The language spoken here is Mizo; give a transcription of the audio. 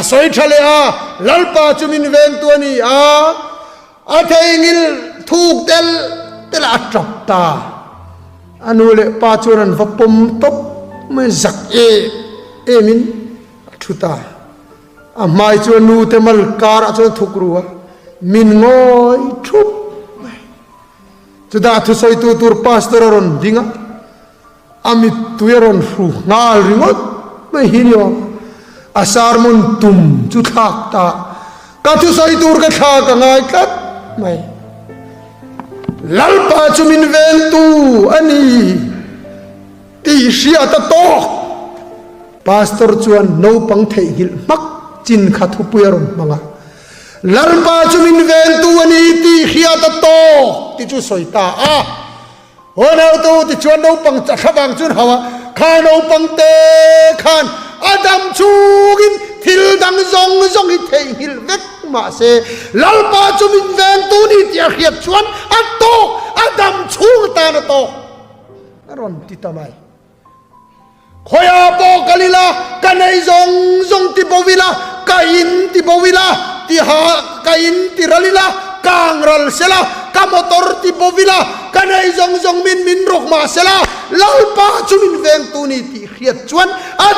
A sawi tha leh a, Lalpa chu min vengtu a ni a, a theihnghilh thuk tel tel a, a tap ta. A nu leh pa chuan an va pawm tawp mai, zak em emin a thu ta. A hmai chu a nu te mal karah chuan a thuk ru a, min ngawi thup mai. Chutah thusawitu tur pastor a rawn ding a, a mittui a rawn hru nghal ringawt mai hi ni awm. A sermon tum chu thlak ta, ka thusawi tur ka thlak a ngai tlat mai. Lalpa chu min vengtu a ni. Tih hriat a tawk. Pastor chuan naupang theihnghilh hmak chin kha thupui a rawn hmang a, Lalpa chu min ventu a ni tih hriat a tawk tih chu sawi ta a. Haw nautu ti chuan naupang a thla vang chuan hau a, kha naupang te khan a dam chungin thil dang zawng zawng hi theihnghilh vek mah se Lalpa chu min ventu a ni tih a hriat chuan a tawk, a dam chhung atan a tawk. A rawn ti ta mai. Khawiah pawh kal ila, ka nei zawng zawng ti bo ila, ka in ti bo ila, ti ha ka in ti ral ila, kang ral sela, ka motor ti bo ila, ka nei zawng zawng min min rawk mah sela, Lalpa chu min vengtu ni tih hriat chuan a